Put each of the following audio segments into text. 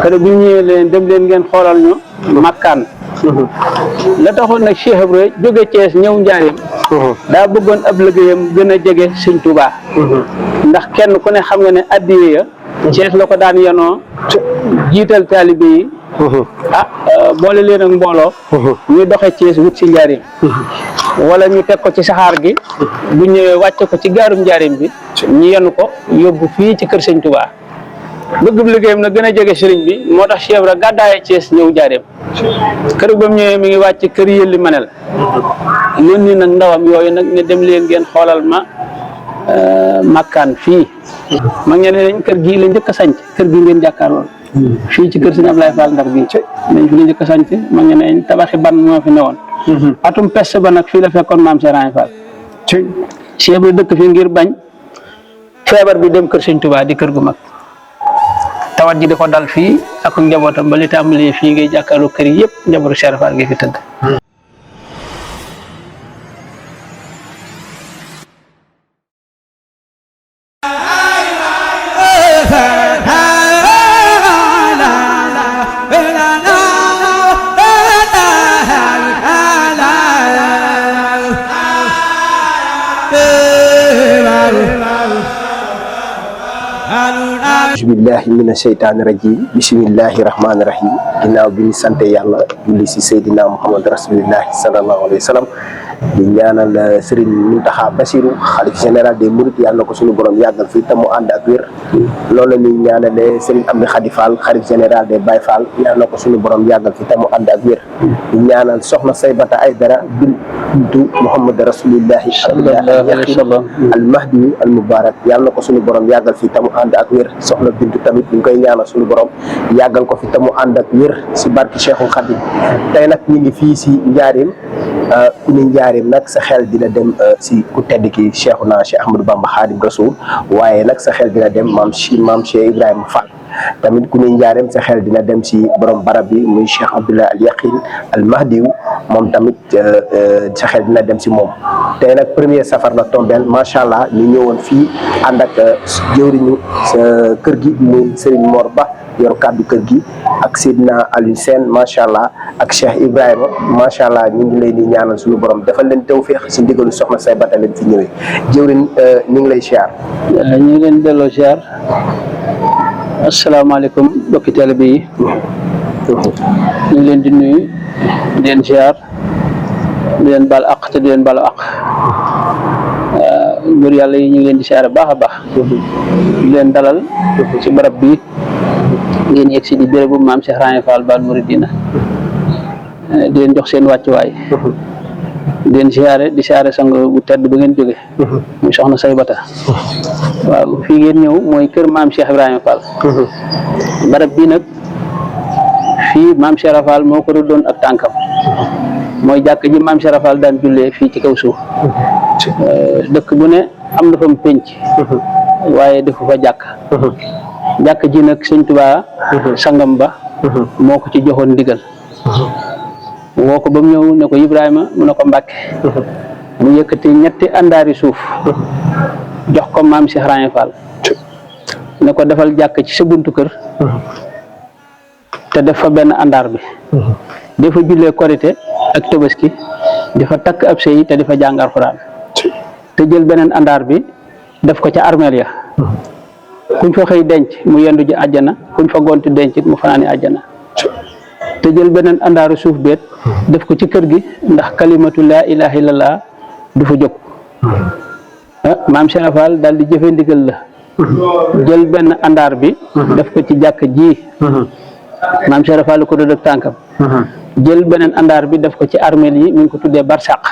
kër bu ñëwee leen dem leen ngeen xoolal ñu makkaan la taxoon nag Cheikh Ibra jóge Thiès ñëw Njaaréem daa bëggoon ab liggéeyam gën a jege Sëñ Tuubaa ndax kenn ku ne xam nga ne addiye ya Thiès la ko daan yenoo jiital taalibe yi boole leen ak mbooloo ñu doxe Thiès wut si Njaaréem wala ñu teg ko ci saxaar gi bu ñëwee wàcce ko ci gaarum Njaaréem bi ñu yenu ko yóbbu fii ci kër Sëñ Tuubaa bëgg liggéeyam na gën a jege sëriñ bi moo tax Cheikh Ibra gàddaaye Thiès ñëw Njaaréem kër ba mu ñëwee mi ngi wàcc kër Yëlli Manel yónni nag ndawam yooyu nag ne dem leen ngeen xoolal ma makkaan fii mag ñe ne nañ kër gii la njëkk a sanc kër gi ngeen jàkkaarlool fii ci kër Sëñ Ablaye Fall Ndar bii nañ fi la njëkk a sanc mag ñe ne tabaxi ban moo fi newoon atum peste ba nag fii la fekkoon maam Serigne Fall Cheikh Ibra dëkk fii ngir bañ feebar bi dem kër Sëñ Tuubaa di kër gu mag tawat ji di ko dal fii ak njabootam ba li tàmbalee fii ngay jàkkaarloo kër yi yëpp njabootu Cheikh Fall gi fi tëdd bismillahi mina sheytaani rajim bismillahi rahmaani rahim ginnaaw bi ñu sante yàlla julli si Seydina Muhammad rasulillahi sallallahu alayhi wa sallam di ñaanal Serigne Mountakha Bassirou xalif général des Mourides yàlla na ko suñu borom yàggal fii te mu ànd ak wér loolu la ñuy ñaanale Serigne Amdi Khady Fall xalif général des Baye Fall yàlla na ko suñu borom yàggal fii te mu ànd ak wér di ñaanal soxna Saybata Aydara bintu Muhammad rasulillahi al mahdi al mubarak yàlla na ko suñu borom yàggal fii te mu ànd ak wér soxna bintu tamit ñu ngi koy ñaanal suñu borom yàggal ko fi te mu ànd ak wér si barki Cheikhul Khadim tey nag ñu ngi fii si Njaaréem ku ni Njaaréem nag sa xel dina dem si ku tedd ki Cheikhuna Cheikh Ahmadou Bamba Khadim Rasoul waaye nag sa xel dina dem maam Cheikh Ibrahima Fall tamit ku ni Njaaréem sa xel dina dem si borom barab bi muy Cheikh Abdoulaye Al Yaqin Al Mahdiou moom tamit sa xel dina dem si moom tey nag premier safar la tombeel macha allah ñu ñëwoon fii ànd ak jëwriñu kër gi muy Serigne Mor Ba yor kàddu kër gi ak Seydina Aliou Sène macha allah ak Cheikh Ibrahima macha allah ñu ngi leen di ñaanal suñu borom defal leen tawféex si ndigalu soxna Saybata leen fi ñëwee jëwriñ ñu ngi lay siyaar. ñu ngi leen delloo siyaar asalaamaaleykum mbokki taalibe yi ñu ngi leen di nuyu di leen siyaar di leen baal àq te di leen baalu àq góor yàlla yi ñu ngi leen di siyaare baax a baax di leen dalal ci barab bi ngeen yegg si di bérébu maam Cheikh Ibrahima Fall Baal Mouridina di leen jox seen wàccuwaay di leen siyaare di siyaare sang bu tedd ba ngeen jóge muy soxna Saybata waaw fii ngeen ñëw mooy kër maam Cheikh Ibrahima Fall barab bii nag fii maam Cheikh Ibrahima Fall moo ko rëddoon ak tànkam mooy jàkk ji maam Cheikh Ibrahima Fall daan jullee fii ci kaw suuf dëkk bu ne am na fa mu penc waaye defu fa jàkk ji nag Sëñ Tuubaa sangam ba moo ko ci joxoon ndigal woo ko ba mu ñëw ne ko Ibrahima mu ne ko Mbàkke mu yëkkati ñetti àndaari suuf jox ko maam Cheikh Ibrahima Fall ne ko defal jàkk ci sa buntu kër te def fa benn àndaar bi dafa jullee korite ak tabaski dafa takk ab sëy te dafa jàng alxuraan te jël beneen àndaar bi def ko ca armeel ya kuñ fa xëy denc mu yendu ji àjjana kuñ fa gonti denc mu fanaani àjjana te jël beneen àndaaru suuf beet def ko ci kër gi ndax kalimatu laa ilaha illallah du fa jóg maam Cheikh Fall daal di jëfe ndigal la jël benn àndaar bi def ko ci jàkk ji maam Cheikh Fall ko doon ak tànkam jël beneen àndaar bi def ko ci armeel yi mi ngi ko tuddee barsàq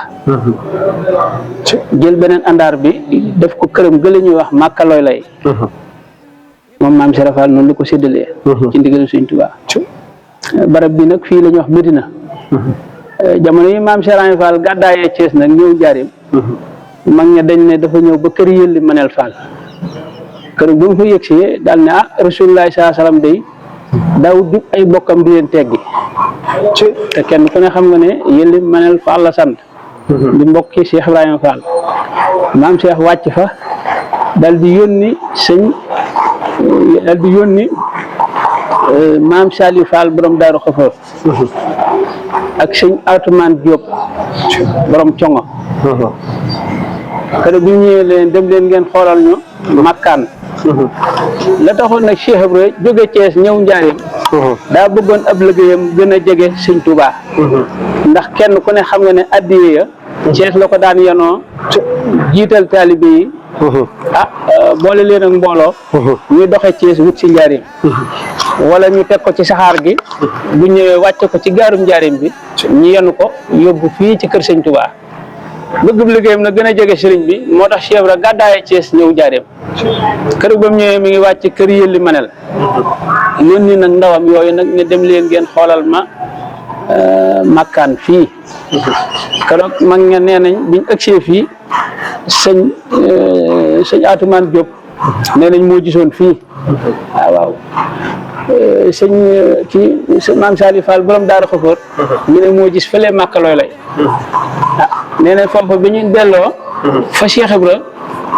jël beneen àndaar bi def ko këram gële ñuy wax Màkka looy lay moom maam Cheikh Fall noonu la ko séddalee ci ndigalu Sëñ Tuubaa barab bi nag fii la ñuy wax Medina jamono yi maam Cheikh Ibrahima Fall gàddaayee Thiès nag ñëw Njaaréem mag ña dañ ne dafa ñëw ba kër Yëlli Manel Fall kër bu mu fa yëgsee daal ne Rasulullah sallallahu alayhi wasallam day daawut jub ay bokkam di leen teggi te kenn ku ne xam nga ne Yëlli Manel Fall la sant di mbokki Cheikh Ibrahima Fall maam Cheikh wàcc fa dal di yónni maam Saliou Fall borom Daaru Xafoor ak sëñ Atoumane Diop borom Congo kër bi ñëwee leen dem leen ngeen xoolal ñu makkaan la taxoon nag Cheikh Ibra jóge Thiès ñëw Njaaréem daa bëggoon ab liggéeyam gën a jege sëñ Touba ndax kenn ku ne xam nga ne addiye ya Thiès la ko daan yenoo jiital taalibe yi boole leen ak mbooloo ñuy doxe Thiès wut si Njaaréem wala ñu teg ko ci saxaar gi bu ñëwee wàcce ko ci gaarum Njaaréem bi ñu yenu ko yóbbu fii ci kër sëñ Touba bëggub liggéeyam nag gën a jege sëriñ bi moo tax Cheikh Ibra gàddaaye Thiès ñëw Njaaréem kër ba mu ñëwee mi ngi wàcc kër yëlli manel yónni nag ndawam yooyu nag ne dem leen ngeen xoolal ma makkaan fii keroog mag nga nee nañ biñ ëgsee fii sëñ Atoumane Diop nee nañ moo gisoon fii waaw sëñ kii maam Saliou Fall borom Daaru Xafoor ñu ne moo gis fële Màkka looy lay nee na foofu bi ñu delloo fa Cheikh Ibra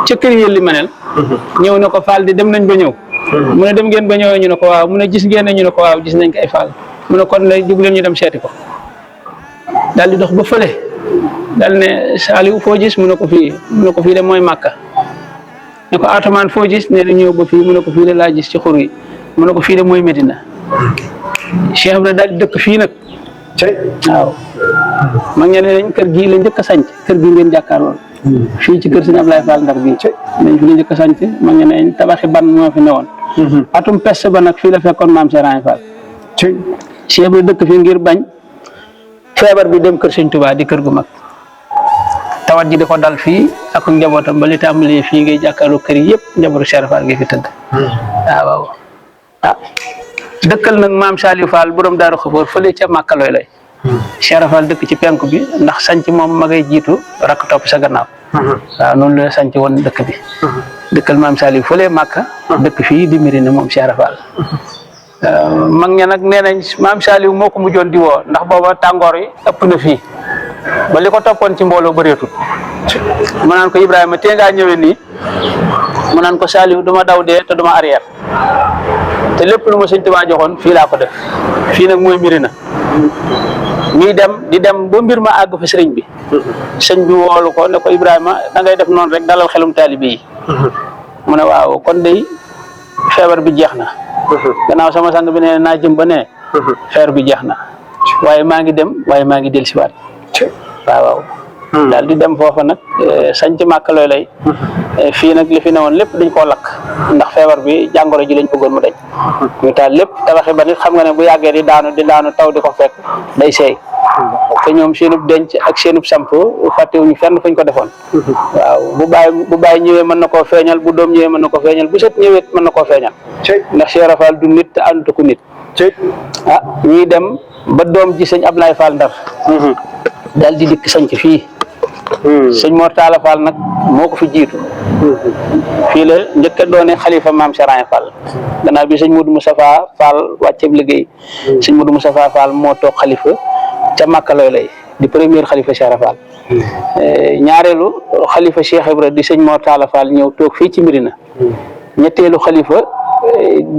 ca kër yëlli manel ñëw na ko Fall di dem nañ ba ñëw mu ne dem ngeen ba ñëwee ñu ne ko waaw mu ne gis ngeen ne ñu ne ko waaw gis nañ ko ay Fall mu ne kon lay jug leen ñu dem seeti ko daal di dox ba fële daal ne Saliou foo gis mu ne ko fii de mooy Màkka ne ko Atoumane foo gis nee na ñëw ba fii mu ne ko fii de laa gis ci xur yi mu ne ko fii de mooy Medina Cheikh Ibra daal di dëkk fii nag waaw mag ñe ne nañ kër gii la njëkk a sanc kër gi ngeen jàkkaarlool fii ci kër sëñ Ablaye Fall Ndar bii nañ fi la njëkk a sanc mag ñe ne tabaxi ban moo fi newoon atum peste ba nag fii la fekkoon maam Serigne Fall Cheikh Ibra dëkk fii ngir bañ feebar bi dem kër sëñ Touba di kër gu mag tawat ji di ko dal fii ak njabootam ba li tàmbalee fii ngay jàkkaarloo kër yi yëpp njabootu Cheikh Fall gi fi tëdd waaw dëkkal nag maam Saliou Fall borom Daaru Xafoor fële ca Màkka looy lay Cheikh Fall dëkk ci penku bi ndax sanc moom ma ngay jiitu rakk topp sa gannaaw waaw noonu la sanc woon dëkk bi dëkkal maam Saliou fële Màkka dëkk fii di Mirina moom Cheikh Fall mag ña nag nee nañ maam Saliou moo ko mujjoon di woo ndax booba tàngoor yi ëpp na fii ba li ko toppoon ci mbooloo bëreetul mu naan ko Ibrahima tee ngaa ñëwee nii mu naan ko Saliou duma daw dee te duma arrière te lépp lu ma sëñ Tuubaa joxoon fii laa ko def fii nag mooy Mirina ñuy dem di dem ba mbir ma àgg fa sëriñ bi sëñ bi woolu ko ne ko Ibrahima da ngay def noonu rek dalal xelum taalibe yi mu ne waaw kon day feebar bi jeex na gannaaw sama sang bi ne naa jëm ba ne feebar bi jeex na waaye maa ngi dem waaye maa ngi dellusiwaat waaw daal di dem foofa nag sañ ci Màkka looy lay fii nag li fi newoon lépp dañ koo lakk ndax feebar bi jàngoro ji lañ bëggoon mu dañ ñu taal lépp tabaxi ba nit xam nga ne bu yàggee di daanu taw di ko fekk day seey te ñoom seenub denc ak seenub samp fàttewuñu fenn fuñ ko defoon waaw bu bàyyi ñëwee mën na koo feeñal bu doom ñëwee mën na koo feeñal bu set ñëwee mën na koo feeñal ndax Cheikh Fall du nit te àndut ko nit ñuy dem ba doom ji sëñ Ablaye Fall Ndar daal di dikk sanc fii sëñ Mor Talla Fall nag moo ko fi jiitu fii la njëkk a doone xalifa maam Serigne Fall gannaaw bi sëñ Modou Moustapha Fall wàcceeb liggéey sëñ Modou Moustapha Fall moo toog xalifa ca Màkka looy lay di premier xalifa Cheikh Fall ñaareelu xalifa Cheikh Ibra di sëñ Mor Talla Fall ñëw toog fii ci Mirina ñetteelu xalifa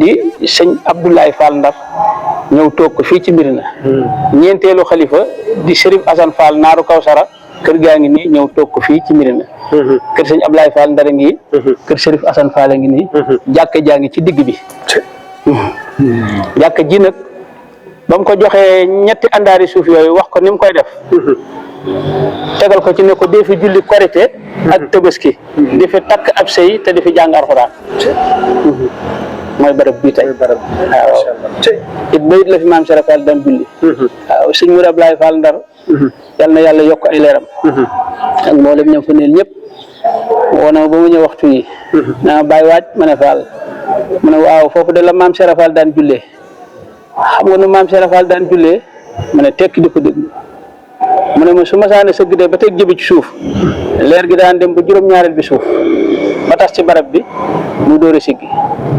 di sëñ Abdoulaye Fall Ndar ñëw toog ko fii ci Mirina ñeenteelu xalifa di Chérif Assane Fall naaru Kawsara kër gaa ngi nii ñëw toog ko fii ci Mirina kër sëñ Ablaye Fall Ndar ngi kër Chérif Assane Fall a ngi nii jàkka jaa ngi ci digg bi jàkka ji nag ba mu ko joxee ñetti àndaari suuf yooyu wax ko ni mu koy def tegal ko ci ne ko dee fi julli korite ak Tabaski di fi takk ab sëy te di fi jàng alxuraan mooy barab bii tey waaw it bayit la fi maam Serigne Fall daan julli waaw sëñ Mourou Ablaye Fall Ndar yal na yàlla yokk ay leeram ak mboolem ñoom fa neel ñëpp woona ba mu ñëw waxtu yi naa bàyyi waaj ma ne Fall mu ne waaw foofu de la maam Serigne Fall daan jullee xam nga nu maam Serigne Fall daan jullee ma ne tekki di ko déglu mu ne ma su ma saane sëgg de ba teg jëbi ci suuf leer gi daan dem ba juróom-ñaareel bi suuf ba tas ci barab bi mu dóor a siggi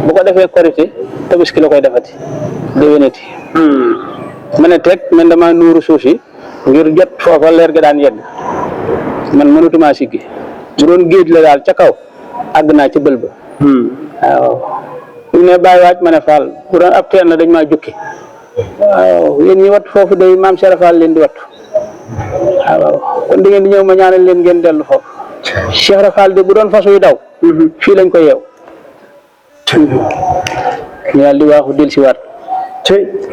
bu ko defee korité Tabaski la koy defati déwénati ma ne teg man dama nuuru suuf si ngir jot foofa leer gi daan yegg man mënatuma siggi bu doon géej la daal ca kaw àgg naa ci bël ba waaw bu ne bàyyi waaj ma ne Fall bu doon ab teen la dañ maa jukki waaw yéen ñi wattu foofu day maam Cheikh Fall leen di wattu waaw kon di ngeen di ñëw ma ñaanal leen ngeen dellu foofu Cheikh Fall de bu doon fas yu daw fii lañ ko yeew ñu daal di waaxu del si waat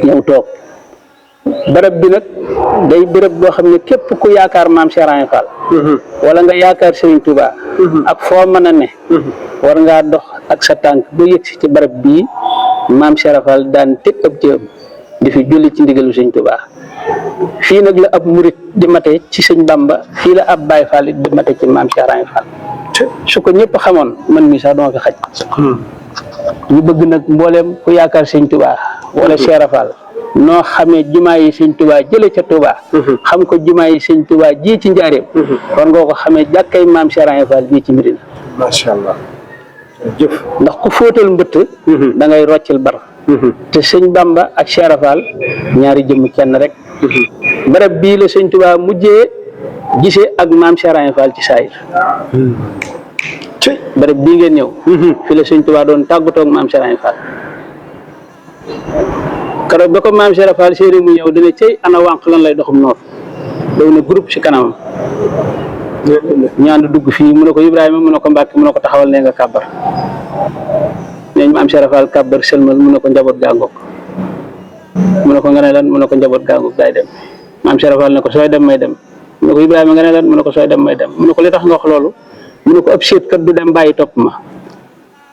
ñëw toog barab bi nag day béréb boo xam ne képp ku yaakaar maam Cheikh Ibra Fall wala nga yaakaar Serigne Touba ak foo mën a ne war ngaa dox ak sa tànk ba yëgsi ci barab bii maam Cheikh Ibra Fall daan teg ab jëm di fi julli ci ndigalu Serigne Touba fii nag la ab murit di mate ci Sëñ Bamba fii la ab Baye Fall it di mate ci maam Cheikh Ibra Fall su ko ñëpp xamoon man mii sax dama fi xaj ñu bëgg nag mbooleem ku yaakaar Sëñ Touba wala Cheikh Ibra Fall noo xamee jumaa yi Sëñ Touba jële ca Touba xam ko jumaa yi Sëñ Touba ji ci njaareem kon nga ko xamee jàkkay maam Cheikh Ibra Fall bii ci Medina macha allah jëf ndax ku fóotal mbëtt da ngay roccil bar te Sëñ Bamba ak Cheikh Ibra Fall ñaari jëmm kenn rek barab bii la Sëñ Touba mujjee gisee ak maam Cheikh Ibra Fall ci saayir barab bii ngeen ñëw fi la Sëñ Touba doon tàggatoo ak maam Cheikh Ibra Fall keroog ba ko maam Cheikh Ibra Fall séeréer mu ñëw dina cey ana wànq lan lay doxum noor daw na groupe ci kanamam ñaan dugg fii mu ne ko Ibrahima mu ne ko Mbàkke mu ne ko taxawal ne nga kàbbar neñ maam Cheikh Ibra Fall kàbbar sëlmal mu ne ko njaboot gaangoog mu ne ko nga ne lan mu ne ko njaboot gaangoog daay dem maam Cheikh Ibra Fall ne ko sooy dem may dem mu ne ko Ibrahima nga ne lan mu ne ko sooy dem may dem mu ne ko li tax nga wax loolu mu ne ko ab séet kat du dem bàyyi topp ma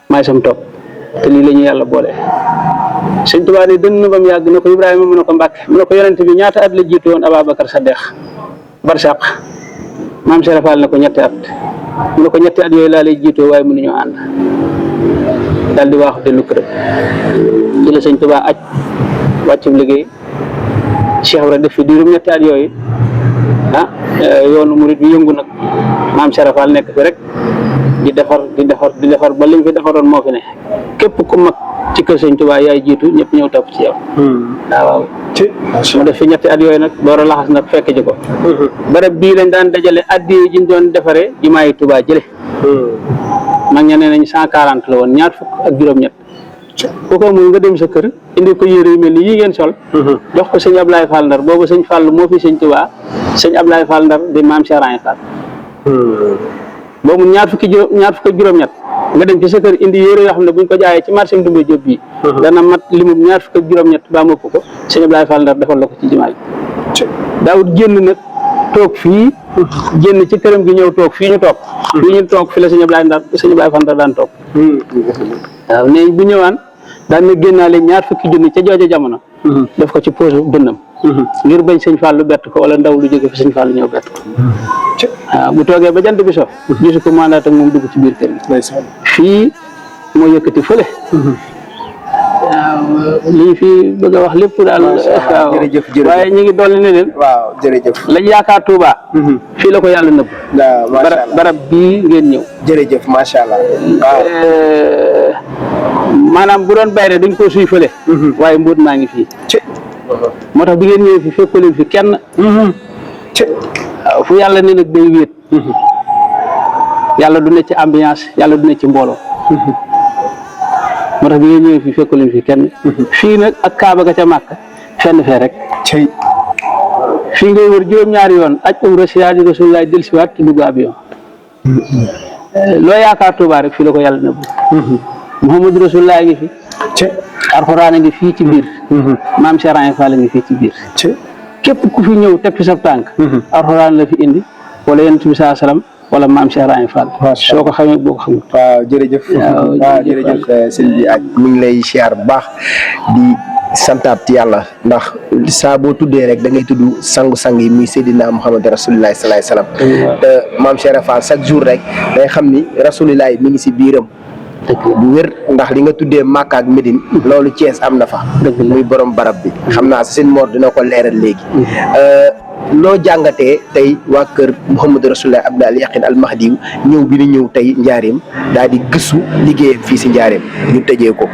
maay sam topp te lii la ñu yàlla boole Sëñ Tuubaa ne dënn ba mu yàgg ne ko Ibrahima mu ne ko Mbàkke mu ne ko yonent bi ñaata at la jiitu woon Ababacar Saddeq barsàq maam Cheikh Ibra Fall ne ko ñetti at mu ne ko ñetti at yooyu laa lay jiitoo waaye mënuñoo ànd daal di waaxu dellu këram ci la Sëñ Tuubaa aj wàccub liggéey Cheikh Ibra def fi diirum ñetti at yooyu yoonu murit bi yëngu nag maam Cheikh Ibra Fall nekk fi rek di defar ba lim fi defaroon moo fi ne képp ku mag ci kër Sëñ Tuubaa yaay jiitu ñëpp ñëw topp ci yow waaw mu def fi ñetti at yooyu nag door a laxas nag fekk ji ko barab bii lañ daan dajale addiya ji ñu doon defaree jumaa yi Tuubaa jële mag ña nee nañ 140 la woon ñaar fukk ak juróom-ñett ku ko muy nga dem sa kër indi ko yére yu mel ni yii ngeen sol jox ko sëñ Ablaye Fall Ndar boobu sëñ Fall moo fi Sëñ Tuubaa sëñ Ablaye Fall Ndar di maam Cheikh Ibra Fall boobu ñaar fukk ak juróom-ñett nga dem ci sa kër indi yére yoo xam ne buñ ko jaayee ci marché Ndumbe Jóob bii dana mat limum ñaar fukk ak juróom-ñett baa mëpp ko sëñ Ablaye Fall Ndar defal la ko ci jumaa ji daawut génn nag toog fii génn ci këram gi ñëw toog fii ñu toog fii ñu toog fi la sëñ Ablaye Fall Ndar daan toog waaw ne bu ñëwaan daan na génnaale ñaar fukki junni ca jooja jamono def ko ci poche dënnam ngir bañ Sëñ Fallu bett ko wala ndaw lu jóge fi Sëñ Fallu ñëw bett ko waaw bu toogee ba jant bi sof gisu ko mandat ak moom dugg ci biir kër gi fii moo yëkkati fële waaw lii fi bëgg a wax lépp daal waaw jërëjëf waaye ñu ngi dolli ne leen waaw jërëjëf lañ yaakaar Touba fii la ko yàlla nëbb barab bii ngeen ñëw jërëjëf macha allah waaw maanaam bu doon bayre dañ koo suy fële waaye mbóot maa ngi fii moo tax bi ngeen ñëwee fi fekku leen fi kenn waaw fu yàlla ne nag day wéet yàlla du ne ci ambiance yàlla du ne ci mbooloo moo tax bi ngeen ñëwee fi fekku leen fi kenn fii nag ak Kaaba ga ca Màkk fenn fee rek fii ngay wër juróom-ñaari yoon aj umra siyaare Rasulullah del siwaat ci dugg avion loo yaakaar Tuubaa rek fii la ko yàlla nëbbu Muhammadu Rasulullah ngi fi Alxuraan a ngi fii ci biir maam Cheikh Ibra Fall ngi fii ci biir képp ku fi ñëw teg fi sa tànk Alxuraan la fi indi wala Yonent bi saa salaam wala maam Cheikh Ibra Fall soo ko xamee boo ko xamul waaw jërëjëf waaw jërëjëf sëñ bi ak mi ngi lay siyaar bu baax di santaat yàlla ndax saa boo tuddee rek da ngay tudd sangu-sang yi muy Seydina Muhammad Rasulullah salaay salaam te maam Cheikh Ibra Fall chaque jour rek day xam ni Rasulullah mi ngi si biiram bu wér ndax li nga tuddee Makka ak Médine loolu Thiès am na fa muy borom barab bi xam naa seen Mor dina ko leeral léegi loo jàngatee tey waa kër Mouhamadou Rasulullah Abdal Yaqin Al Mahdi ñëw bi ñu ñëw tey njaareem daal di gëstu liggéeyam fii si njaareem ñu tëjee ko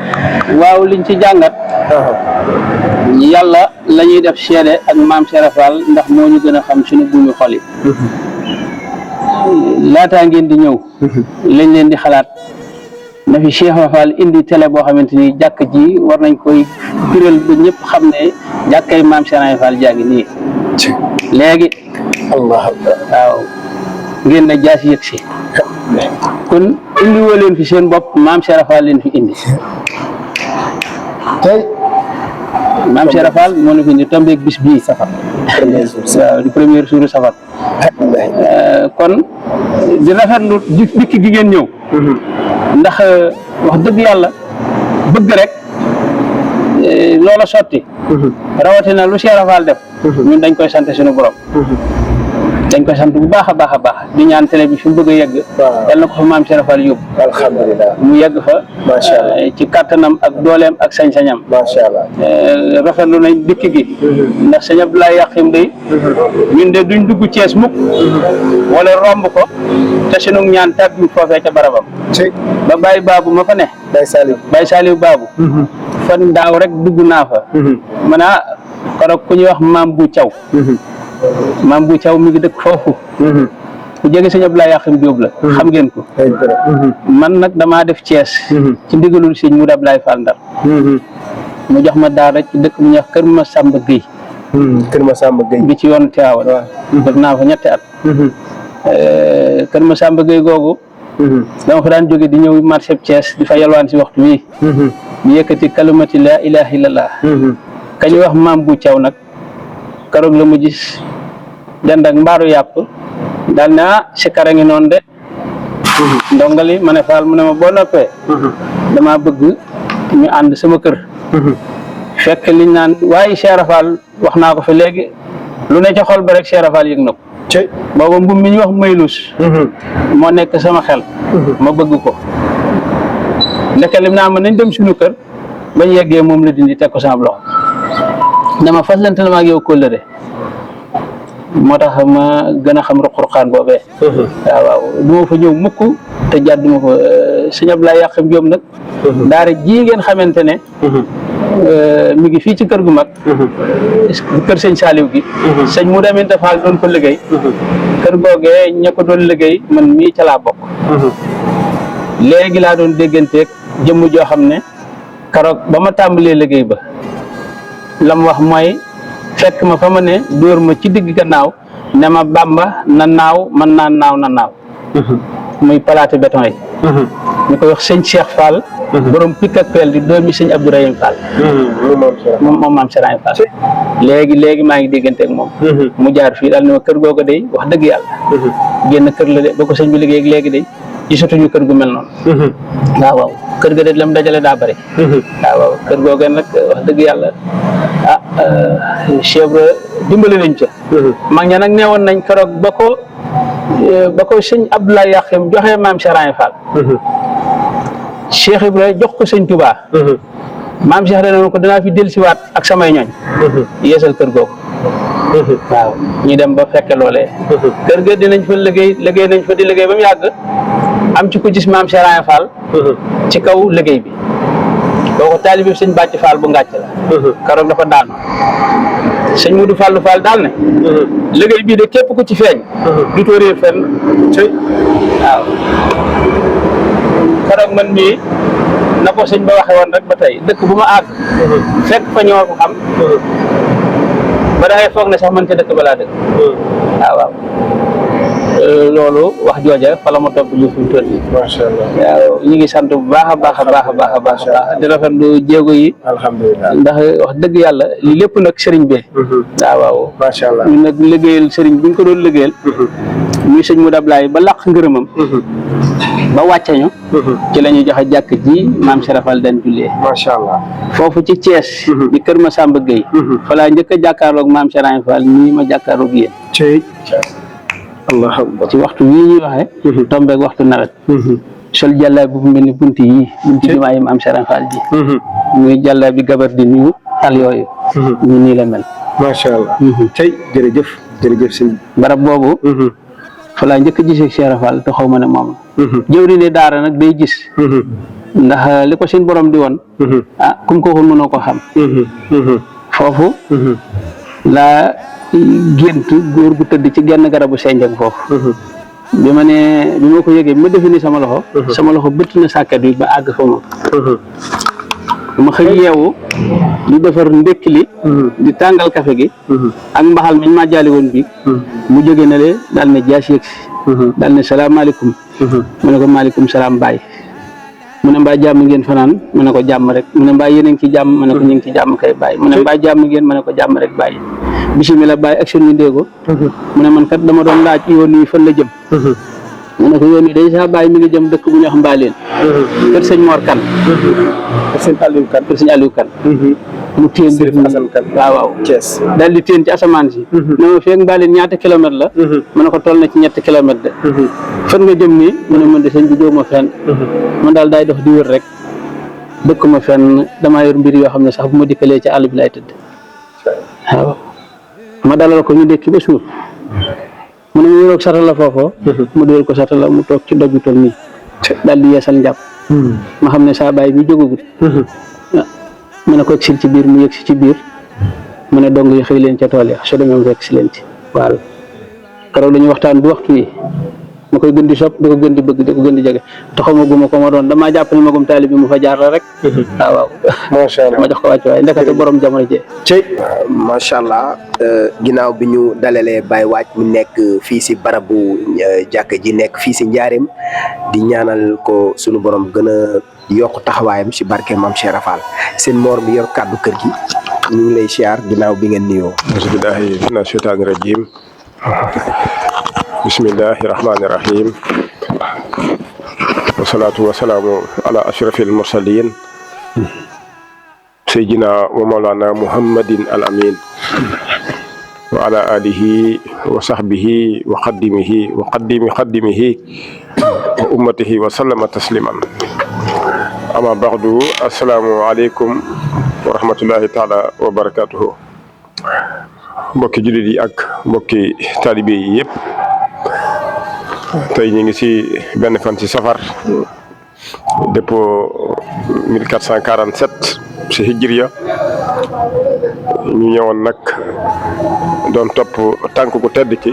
waaw liñ ci jàngat yàlla la ñuy def seede ak maam Cheikh Ibra Fall ndax moo ñu gën a xam suñu buumu xol yi laataa ngeen di ñëw lañ leen di xalaat na fi Cheikh Fall indi télé boo xamante ni jàkk ji war nañ koy biral ba ñëpp xam ne jàkkay maam Cheikh Fall jaa ngi nii léegi allah waaw ngeen na jaas yëg si kon indi woo leen fi seen bopp maam Cheikh Fall leen fi indi tey maam Cheikh Fall moo na fi indi tombeeg bis bii safar waaw di première jour safar kon di rafetlu dikk gi ngeen ñëw ndax wax dëgg yàlla bëgg rek loola sotti rawatina lu Cheikh Fall def ñun dañ koy sant suñu borom dañ koy sant bu baax a baax a baax di ñaan télé bi fi mu bëgg a yegg yal na ko fa maam Cheikh Fall yóbbu alhamdulilah mu yegg fa macha allah ci kattanam ak dooleem ak sañ-sañam macha allah rafetlu nañ dikk gi ndax sëñ Abdoulaye Yakhim day ñun de duñ dugg Thiès mukk wala romb ko te sunu ñaan tàbbi foofee ca barabam ba Baye Babou ma fa ne Baye Saliou Babou fan daaw rek dugg naa fa man korog ku ñuy wax maam bu Thiaw maam bu Thiaw mi ngi dëkk foofu ku jege sëñ Abdoulaye Yakhim Diop la xam ngeen ko man nag damaa def Thiès ci ndigalul sëñ Moudou Abdoulaye Fall Ndar mu jox ma daara ci dëkk bu ñuy wax Kër Massamba Gueye Kër Massamba Gueye bi ci yoonu Tivaouane def naa fa ñetti at Kër Massamba Gueye googu dama fa daan jóge di ñëw marché Thiès di fa yalwaan si waxtu wi di yëkkati kalimati la ilaha illallah ka ñu wax maam bu Thiaw nag keroog la mu gis dend ak mbaaru yàpp daal ne si kara ngi noonu de ndongali ma ne Fall mu ne ma boo noppee dama bëgg ñu ànd sama kër fekk liñ naan waaye Cheikh Fall wax naa ko fi léegi lu ne ca xol ba rek Cheikh Fall yëg na ko booba mbubb mi ñu wax maylus moo nekk sama xel ma bëgg ko ndeke lim naa ma nañ dem suñu kër bañ yeggee moom la dindi teg ko sama loxo dama faslante na ma ak yow kóllëre moo tax ma gën a xam ruq-ruqaan boobee waaw du ma fa ñëw mukk te jàdduma fa sëñ Abdoulaye Yakhim Diop nag daara ji ngeen xamante ne mi ngi fii ci kër gu mag kër sëñ Saliou gi sëñ Moudou Aminta Fall doon ko liggéey kër googee ña ko doon liggéey man mii ca laa bokk léegi laa doon dégganteeg jëmm joo xam ne keroog ba ma tàmbalee liggéey ba lam wax mooy fekk ma fa ma ne dóor ma ci digg gannaaw ne ma Bamba na naaw man naa naaw na naaw muy palaate béton yi ñu koy wax sëñ Cheikh Fall borom pikk ak peel di doomi sëñ Abdourahim Fall moom maam Serigne Fall léegi maa ngi déggante ak moom mu jaar fii daal ne ma kër googu day wax dëgg yàlla génn kër la de ba ko sëñ bi liggéey ak léegi day gisatuñu kër gu mel noonu waaw kër ga de lam dajale daa bëri waaw kër googu nag wax dëgg yàlla chèvre dimbali nañ ca mag ña nag neewoon nañ keroog ba ko sëñ Abdoulaye Yakhim joxee maam Serigne Fall Cheikh Ibrahima jox ko sëñ Touba maam Cheikh dana ko danaa fi dellusiwaat ak samay ñooñ yeesal kër googu waaw ñu dem ba fekke loolee kër ga dinañ fa liggéey nañ fa di liggéey ba mu yàgg am ci ko gis maam Serigne Fall ci kaw liggéey bi kooku taalibe sëñ Bàcc Fall bu ngàcc la keroog dafa daanu sëñ Modou Fallou Fall daal ne liggéey bii de képp ku ci feeñ du too réer fenn waaw keroog man mii na ko sëñ ba waxee woon rek ba tey dëkk bu ma àgg fekk fa ñoo ko xam ba dangay foog ne sax man ca dëkk balaa dëkk waaw loolu wax jooja fa la ma topp ñu fi mu toll nii. macha allah waaw ñu ngi sant bu baax a baax a baax a baax a baax di rafetlu jéego yi. alhamdulilah ndax wax dëgg yàlla li lépp nag sëriñ bi. waaw macha allah ñun nag liggéeyal sëriñ bi ñu ko doon liggéeyal. muy sëñ Moudou Ablaye ba làq ngërëmam. ba wàcce ñu. ci la ñuy joxe jàkk ji maam Cheikh Fall daan jullee. macha allah foofu ci Thiès. di Kër Massamba Gueye. fa laa njëkk a jàkkaarloog maam Cheikh Fall nii ma jàkkaarloog yéen. allah ci waxtu wii ñuy waxee. tombeeg waxtu nawet. sol jàllaa bu mel ni bunti yii. bunti jumaa yi maam Cheikh Fall ji. muy jàllaa bi gabar di nuyu tal yooyu. ñu nii la mel. macha allah. tey jërëjëf jërëjëf sëñ barab boobu. fa laa njëkk a gisee Cheikh Fall te xaw ma ne moom. jëwri ne daara nag day gis. ndax li ko seen borom di woon. kum ko waxul mënoo ko xam. foofu. laa gént góor gu tëdd ci genn garabu senjang foofu. bi ma ko yëgee bi ma defee ni sama loxo bëtt na sàkket bi ba àgg fa moom. ma xëy yeewu di defar ndékki li di tàngal café gi ak mbaxal mi ñu ma jaali woon bi mu jóge na le daal ne jaas yëg si daal ne salaamaaleykum mu ne ko maaleykum salaam baay mu ne mbaa jàmm ngeen fanaan mu ne ko jàmm rek mu ne mbaa yéen a ngi ci jàmm mu ne ko ñu ngi ci jàmm kay baay mu ne mbaa jàmm ngeen mu ne ko jàmm rek baay bisimilah baay ak seen ñu déego mu ne man kat dama doon laaj yoon yi fan la jëm mu ne ko yoon yi day saa baay mi ngi jëm dëkk bu ñuy wax Mbaaleen kër sëñ Mor Kan kër sëñ Aliou Kan mu téen def waaw Thiès daal di téen ci asamaan si ne ma feeg Mbaaleen ñaata kilomètre la mu ne ko toll na ci 7 kilomètre de fan nga jëm nii mu ne man de sëñ bi jóg ma fenn man daal daay dox di wër rek dëkk ma fenn damaa yor mbir yoo xam ne sax bu ma dikkalee ci àll bi lay tëdd waaw ma dalal ko ñu dékki ba suur mu ne mu wéroog satala foofoo mu dugal ko satala mu toog ci doj bi toll nii daal di yeesal njàpp ma xam ne saa baay bi jógagut mu ne ko egsil ci biir mu yegg si ci biir mu ne dong yi xëy leen ca tool ya soo demee mu fekk si leen ci waaw keroog dañuy waxtaan bu waxtu yi ma koy gën di sopp di ko gën di bëgg di ko gën di jege taxamaguma ko ma doon damaa jàpp ne magum taali bi mu fa jaar la rek waaw macha allah ma jox ko wàcc waaye ndekete borom jamono jee macha allah ginnaaw bi ñu dalalee Baye Wathie mu nekk fii si barabu jàkk ji nekk fii si Njaareem di ñaanal ko sunu borom gën a yokk taxawaayam si barke Maam Cheikh Rafal seen moor bi yor kàddu kër gi ñu ngi lay siyaar ginnaaw bi ngeen nuyoo. bismillahi mina shaytaani rajim bismillahi rahmaani rahim wasalaatu wasalaamu ala ashrafil mursalin sayyidina wa mawlana muhammadin al amin wa ala alihi wa sahbihi wa qaddimihi wa qaddimihi wa ummatihi wa sallama tasliman ama baxdu assalaamu aleykum wa rahmatullahi taala wa barakatuhu mbokki jullit yi ak mbokki taalibe yi yëpp tey ñu ngi ci benn fan ci safar dépôt 1447 ci hijriya ñu ñëwoon nag doon topp tànk ku tedd ci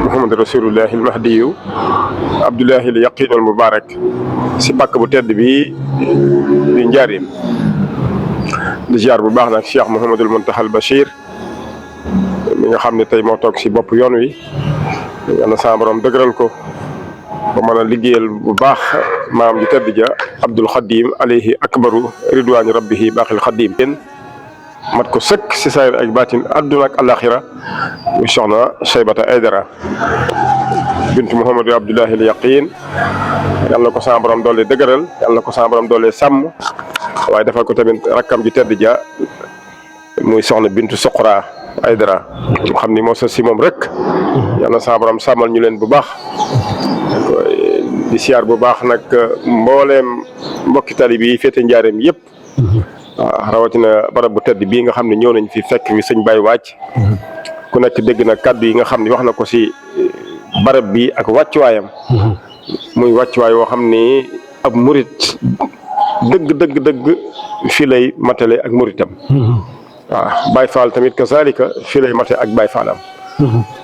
Muhammad rasulullahi al mahdiyu Abdullahi al yaqinul mubarak ci pàkk bu tedd bi di Njaaréem di ziar bu baax nag Cheikh Mouhamadul Muntaxa al Bachir mi nga xam ne tey moo toog ci bopp yoon wi yal na sa borom dëgëral ko ba mën a liggéeyal bu baax maam ju tedd ja Abdul Xadim alayhi akbaru ridwaani rabbihi baaxil Xadim mat ko sëkk ci saayir ak baatin adduna ak alaxira muy soxna Cheybata Aydara bintu Mouhamadou Abdullahi al Yaqin yal na ko sa borom doole dëgëral yal na ko sa borom doole sàmm waaye defal ko tamit rakkam ju tedd ja muy soxna bintu Soqra Aydara xam ni moo sa si moom rek yal na sa borom sàmmal ñu leen bu baax di siyaar bu baax nag mbooleem mbokki tali bi féete Njaaréem yëpp waaw rawatina barab bu tedd bii nga xam ne ñëw nañ fi fekk fi sëñ Baye Wathie ku nekk dégg na kàddu yi nga xam ne wax na ko si barab bi ak wàccuwaayam muy wàccuwaay woo xam ni ab murit dëgg fii lay matale ak muritam waaw Baye Fall tamit kazalika fii lay mate ak Baye Fallam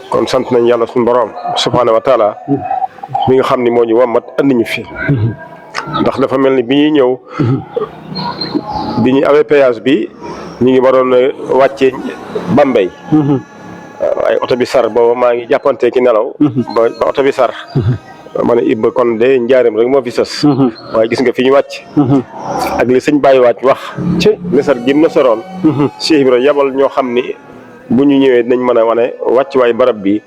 kon sant nañ yàlla suñu borom subhaanahu wa taala mi nga xam ni moo ñu wammat andi ñu fi ndax dafa mel ni bi ñuy ñëw bi ñu awee péage bi ñu ngi waroon wàccee Bambey waaye oto bi sar booba maa ngi jàppante ki nelaw ba oto bi sar ma ne Ibba kon de Njaaréem rek moo fi sës waaye gis nga fi ñu wàcc ak li sëñ Baye Wathie wax ci nesar gi na soroon Cheikh Ibra yabal ñoo xam ni bu ñu ñëwee dinañ mën a wane wàcc waay barab bi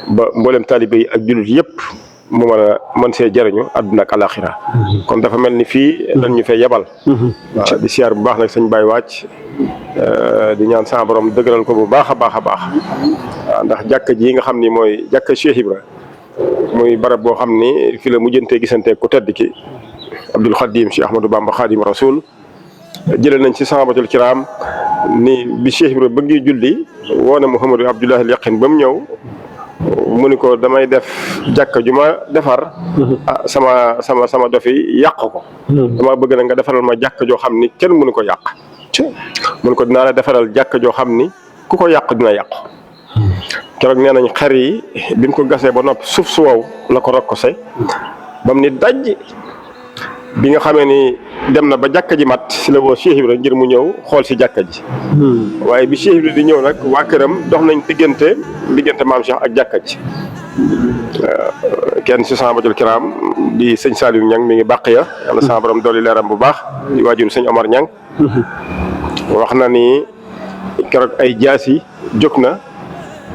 ba mboolem taalibe yi ak jullit yëpp mu mën see jëriñu àdduna ak alaxira kon dafa mel ni fii dañ ñu fee yebal waaw di siyaar bu baax nag sëñ Baye Wathie di ñaan sa borom dëgëral ko bu baax a baax a baax waaw ndax jàkka ji nga xam ni mooy jàkka Cheikh Ibra muy barab boo xam ni fi la mujjantee gisante ku tedd ki Abdul Xadim Cheikh Ahmadou Bamba Xadim Rasul jëlee nañ ci sahabatul kiram ni bi Cheikh Ibra bëggee julli woone Mouhamadou Abdullahi al Yaqin ba mu ñëw mu ni ko damay def jàkka ju ma defar sama dofi yàq ko dama bëgg na nga defaral ma jàkka joo xam ni kenn mënu ko yàq mu ni ko dinaa la defaral jàkka joo xam ni ku ko yàq dina yàqu keroog nee nañ xar yi bi mu ko gasee ba noppi suuf su wow la ko rokkose ba mu ni daj. bi nga xamee ni dem na ba jàkka ji mat si la woo Cheikh Ibra ngir mu ñëw xool si jàkka ji. waaye bi Cheikh Ibra di ñëw nag waa këram dox nañ diggante maam Cheikh ak jàkka ji. kenn si sahabatul kiram di sëñ Saliou Niang mi ngi bàq ya yàlla sama borom dooli leeram bu baax di waajur sëñ Omar Niang wax na ni keroog ay jaasi jóg na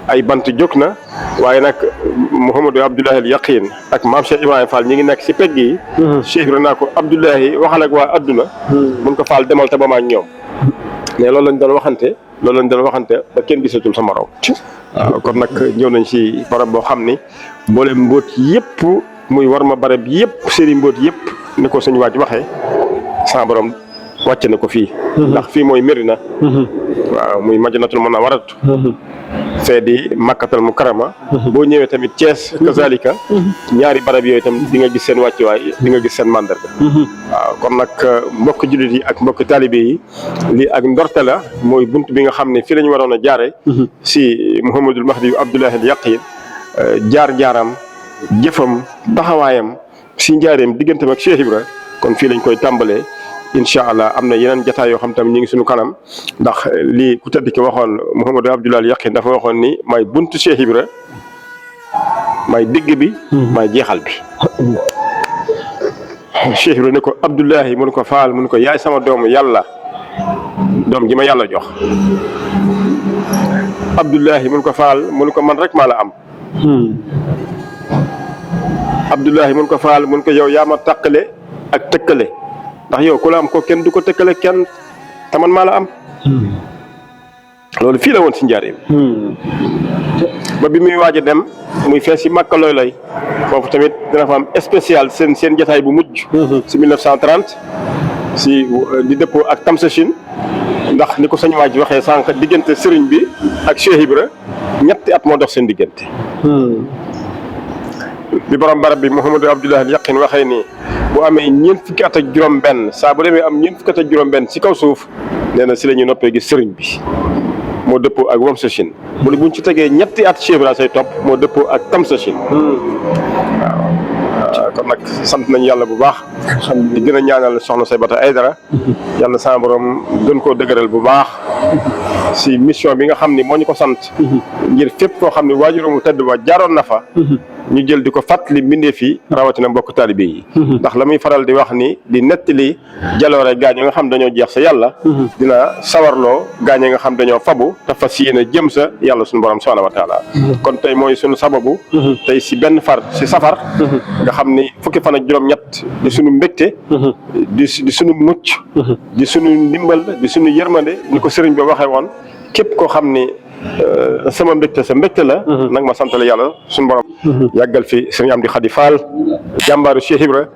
ay bant jóg na waaye nag Mouhamadou Abdoulahi al Yaqin ak maam Cheikh Ibrahima Fall ñi ngi nekk si pegg yi. Cheikh Ibrahima naa ko Abdoulahi waxal ak waa adduna. mun ko Fall demal te ba ma ak ñoom. mais loolu lañ doon waxante ba kenn gisatul sa morom. waaw kon nag ñëw nañ si barab boo xam ni mboolem mbóot yëpp muy war ma barab yëpp séri mbóot yëpp ni ko suñu waaj waxee sa borom wàcc na ko fii. ndax fii mooy Medina. waaw muy Madinatul Munawwara. fee di Makkatal Mukarrama. boo ñëwee tamit Thiès kazalika ñaari barab yooyu tam di nga gis seen wàccuwaay di nga gis seen mandarga. waaw kon nag mbokk jullit yi ak mbokk taalibe yi lii ak ndorte la mooy bunt bi nga xam ne fii la ñu waroon a jaare si Mouhamadul Mahdi Abdoulahi al Yaqin jaar-jaaram jëfam taxawaayam si njaareem digganteem ak Cheikh Ibra kon fii lañ koy tàmbalee. incha allah am na yeneen jataay yoo xam tamit ñu ngi suñu kanam ndax lii ku tedd ki waxoon Mouhamadou Abdoulahi al Yaqin dafa waxoon ni may buntu Cheikh Ibra may digg bi may jeexal bi. Cheikh Ibra ne ko Abdoulahi mun ko Faal mun ko yaay sama doomu yàlla doom ji ma yàlla jox. Abdoulahi mun ko Faal mun ko man rek maa la am. Abdoulahi mun ko Faal mun ko yow yaa ma tàqale ak tëkkale. ndax yow ku la am ko kenn du ko tëkkale kenn taman maa la am. loolu fii la woon si njaareem. ba bi muy waaj a dem muy fees si Makka looy foofu tamit dina fa am spécial seen jataay bu mujj. si 1930 si di dëppoo ak Tamsachine ndax ni ko sañ waaj waxee sànq diggante sëriñ bi ak Cheikh Ibra ñetti at moo dox seen diggante. bi borom barab bi Mouhamadou Abdoulahi al Yaqin waxee ni bu amee ñeent fukki at ak juróom-benn saa bu demee am ñeent fukki at ak juróom-benn si kaw suuf nee na si la ñuy noppee gis sëriñ bi moo dëppoo ak Wamsachine mu ne buñ ci tegee ñetti at Cheikh Ibra say topp moo dëppoo ak Tamsachine. waaw kon nag sant nañu yàlla bu baax. di gën a ñaanal soxna Saybata Aydara yàlla sama borom gën koo dëgëral bu baax si mission bi nga xam ni moo ñu ko sant. ngir fépp koo xam ne waajuram mu tedd ba jaaroon na fa. ñu jël di ko fàttali mbindeef yi rawatina mbokk taalibe yi. ndax la muy faral di wax ni di nettali jaloore gaañ yi nga xam dañoo jeex sa yàlla. dina sawarloo gaañ yi nga xam dañoo fabu te fas yéene jëm sa yàlla suñu borom subhanahu wa taala. kon tey mooy suñu sababu. tey si benn far si safar. nga xam ni fukki fan ak juróom-ñett di suñu mbégte. di suñu mucc. di suñu ndimbal di suñu yërmande ni ko sëriñ bi waxee woon képp koo xam ni. sama mbégte sa mbégte la. nag ma santale yàlla suñu borom. yàggal fi sëriñ Amdi Khady Fall jàmbaaru Cheikh Ibra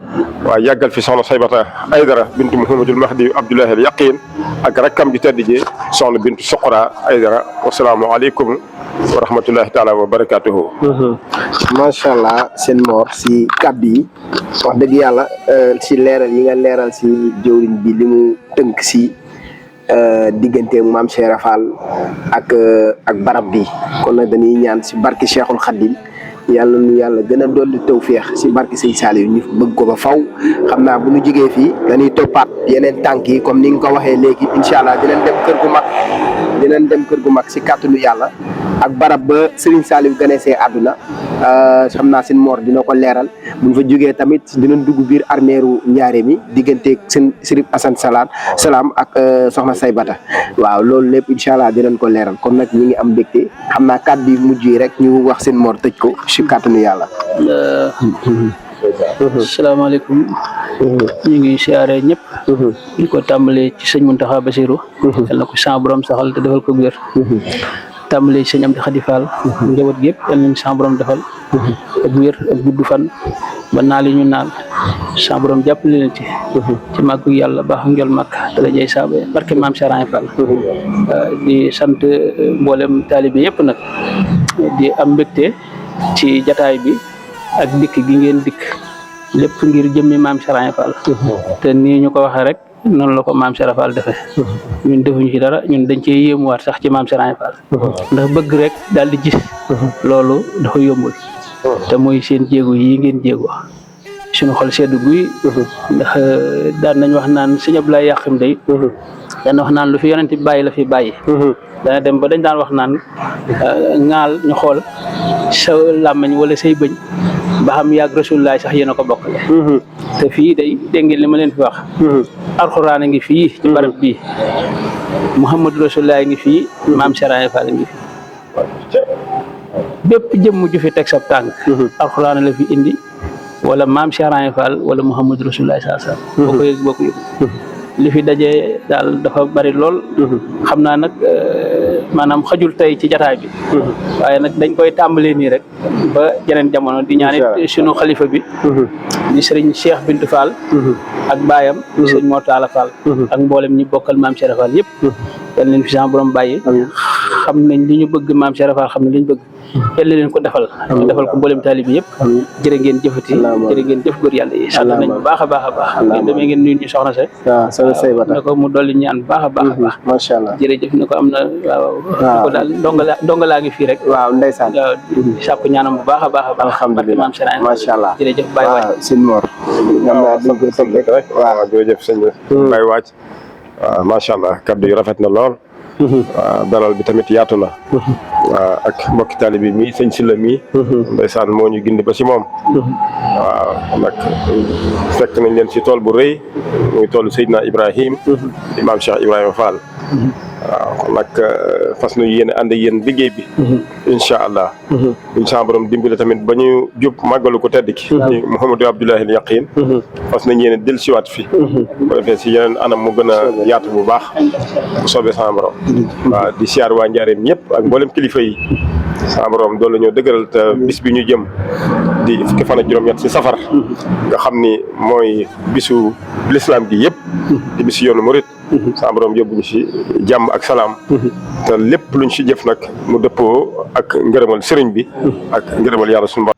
waaye yàggal fi soxna Saybata Aydara bintu Mouhamadul Mahdi Abdoulahi al Yaqin ak rakkam ji tedd ji soxna bintu Soqra Aydara wasalaamu aleykum wa rahmatullahi taala wa barakatuhu. macha allah seen Mor si kàddu yi wax dëgg yàlla si leeral yi nga leeral si jëwriñ bi li mu tënk si. diggante maam Cheikh Fall ak barab bi kon nag dañuy ñaan si barki Cheikhul Khadim yàlla nu yàlla gën a dolli tawféex si barki Sëñ Saliou ñu bëgg ko ba faw xam naa bu ñu jógee fii dañuy toppaat yeneen tànk yi comme ni nga ko waxee léegi incha allah dinañ dem kër gu mag si kàttanu yàlla ak barab ba Serigne Saliou ganesee àdduna xam naa seen Mor dina ko leeral bu ñu fa jógee tamit dinañ dugg biir armeeru Njaaréem mi digganteeg seen Sëriñ Assane Salaam ak soxna Saybata waaw loolu lépp incha allah dinañ ko leeral kon nag ñu ngi am mbégte xam naa kàddu yi mujj yi rek ñu wax seen Mor tëj ko si kàttanu yàlla. asalaamaaleykum. ñu ngi siyaare ñëpp. ñu ko tàmbalee ci sëñ Mountakha Bassirou. yal na ko sa borom saxal te defal ko wér. tàmbalee ci sëñ Amdi Khady Fall. njaboot gi yëpp yal nañu sa borom defal. ak wér ak gudd fan. ba naal yi ñu naal sa borom jàppale leen ci. ci màggu yàlla baax njol màkk dara jay saaba barke maam Cheikh Fall. di sant mboolem taalibe yëpp nag. di am mbégte ci jataay bi ak dikk gi ngeen dikk lépp ngir jëmmi maam Cheikh Fall. te nii ñu ko waxee rek noonu la ko maam Cheikh Fall defee. ñun defuñu ci dara ñun dañ cee yéemuwaat sax ci maam Serigne Fall ndax bëgg rek daal di gis loolu dafa yombul te mooy seen jéego yi ngeen jéego suñu xol seddu guy ndax daan nañ wax naan sëñ Abdoulaye Yakhim day daan wax naan lu fi yonent bi bàyyi la fi bàyyi dana dem ba dañ daan wax naan ŋaal ñu xool sa làmmiñ wala say bëñ ba xam yàgg Rasulullah sax yéen a ko bokkale te fii day dégg ngeen li ma leen fi wax alxuraan a ngi fii ci barab bii Muhammadu Rasulullah ngi fii maam Serigne Fall ngi fii bépp jëmm ju fi teg sa tànk alxuraan la fi indi wala maam Serigne Fall wala Muhammadu Rasulullah sallallahu alayhi wasallam boo ko yëg boo ko yëg li fi dajee daal dafa bari lool xam naa nag maanaam xajul tey ci jataay bi waaye nag dañ koy tàmbalee nii rek ba jeneen jamono di ñaanit sunu xalifa bi di sëriñ Cheikh Bintou Fall ak baayam di sëriñ Mortala Fall ak mboolem ñi bokkal maam Cheikh Fall yëpp yal leen fi sama borom bàyyi xam nañ li ñu bëgg maam Cheikh Fall xam ne li ñu bëgg yàlla leen ko defal ko mboolem taalibi yëpp jërë ngeen jëfati jërë ngeen jëf góor yàlla yi sant nañ bu baax a baax a baax ngeen demee ngeen nuyu ñu soxna se ne ko mu dolli ñaan baax a baax a baax macha allah jërëjëf ne ko am na waaw ko daal ndongalaa ngi fii rek waaw ndeysaan waaw sàpp ñaanam bu baax a baax a baax alhamdulilah maam Serigne macha allah jërëjëf Baye Waaj sëñ Mor ñam naa dañ ko tënk rek waaw jërëjëf sëñ Baye Waaj waaw macha allah kaddu yi rafet na lool waaw dalal bi tamit yaatu na waaw ak mbokki taalibe bi mii sëñ Sylla mii ndeysaan moo ñu gindi ba si moom waaw nag fekk nañ leen si tool bu rëy muy toolu Seydina Ibrahim di maam Cheikh Ibrahima Fall waaw kon nag fas nu yéene ànd ak yéen liggéey bi incha allah buñ sa borom dimbali tamit ba ñu jub màggalu ko tedd ki Mouhamadou Abdoulahi Yakhine fas nañ yéene del siwaat fi bu defee si yeneen anam mu gën a yaatu bu baax bu soobee sa borom waaw di siyaar waa Njaareem ñëpp ak mboolem kilifa yi sa borom doolu ñoo dëgëral te bis bi ñu jëm di fukki fan ak juróom-ñett si safar nga xam ni mooy bisu l'islam gi yëpp di bisu yoonu murit sa borom yóbbu ñu si jàmm ak salaam te lépp luñ si jëf nag mu dëppoo ak ngërëmal sëriñ bi ak ngërëmal yàlla suñu borom